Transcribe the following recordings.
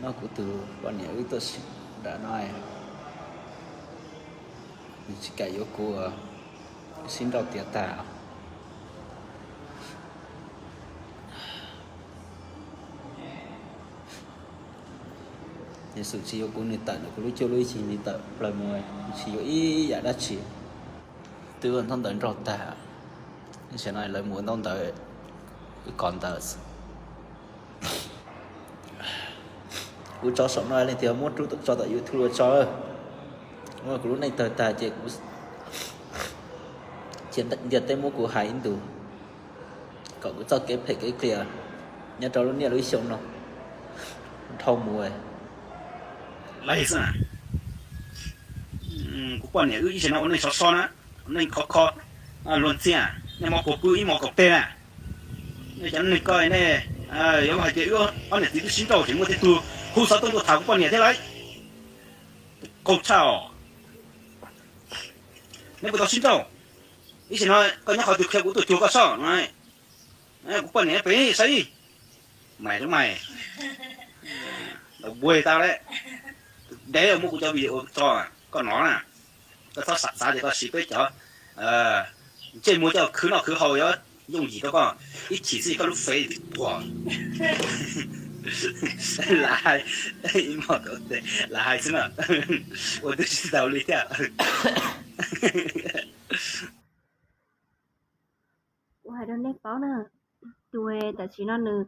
No kuv tus poj niam wb tuaj sib nrauj no, nws tsis kam yuav kuv, sib nrauj tiav tag. Nws xum tsis yuav kuv, nws tawm ntawm kuv lub cuaj lub ib ceg nws tawm plaws mus, nws tsis yuav ib yam dab tsi. Twb ua ntaub ntawv nrauj tag, tam sim no lawv mus ua ntaub ntawv, wb kov ntawv. Kuv tso saum no leej twg muab rub tso tom YouTube ua tso. Kuv lub neej tawg tag ces kuv cia ntiaj teb muab kuv hais ib ntus, kom kuv txoj kev phem kev qias nyob rau lub niaj lub xyoo no dhau mus. Lawv xwb, kuv poj niam wb ib txhia no ua neej sov so na, ua neej khov kho, luag ntxhi, nej mov puas pw ib mos kaum teg na. Nej cov neeg ko nej yuav hais tias wb ob niam txiv twb sib nrauj tseem muaj tej tug hu xov tooj tuaj tham kuv poj niam thiab lauj. Qaug tshaj os. Nej puas tau sib nrauj? Ib txhia no koj nyob qhov twg qhia kuv tuaj cuag koj soj no. Kuv poj niam pem saib. Maiv, maiv, ntaus npuaj tau lawm. Tus dev muab kuv cov video tso, koj hnov na. Koj txhob xav xav tias koj siv peb cov ntsej muag coj khwv noj khwv haus yuav yooj yim rau koj. Ib chim xwb koj lub fev twb puas. Lam hais, lam hais xwb na, ua twb tsis tau li thiab. Kuv hais rau nej paub na, tus tam sim no nws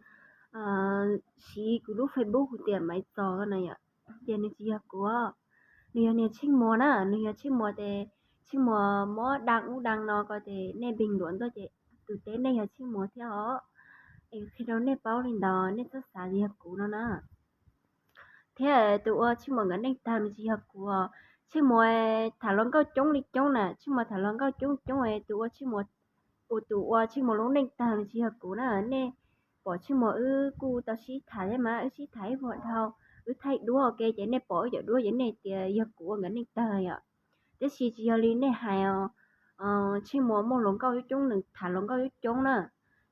siv kuv lub Facebook hu tias Maiv Txos na yom, tias nws tsis yog kuv, nws yog niag Tsheej Muas na, nws yog Tsheej Muas ces Tsheej Muas muab daj ub daj no ko ces nej npeeg luam ntuj ces tus teb nej yog Tsheej Muas thiab os. Es qhia rau nej paub li ntawd nej txhob xav tias yog kuv no na. Thiab tus ua Tsheej Muas nkawd neej tag nws tsis yog kuv. Tsheej Muas tham hluas nkauj coob li coob na, Tsheej Muas tham hluas nkauj coob coob, tus ua Tsheej Muas, ua tus ua Tsheej Muas lub neej tag nws tsis yog kuv na. Nej pom Tsheej Muas wb kuj tau sib tham thiab mas, wb sib tham ib vuag dhau, wb thaij duab ua ke ces nej pom wb cov duab ces nej tias yog kuv ua nkawd neej tag yom. Tiam sis tsis yog li nej hais os. Tsheej Muas muaj hluas nkauj coob coob, nws tham hluas nkauj coob coob na.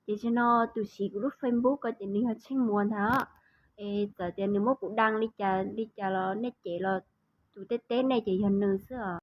Ces tam sim no tus siv kuv lub Facebook ko ces nws yog Tsheej Muas ntag. Es txawm tias nws muab kuv daj li cas li cas los nej cem los tus teb teb nej ces yog nws xwb os.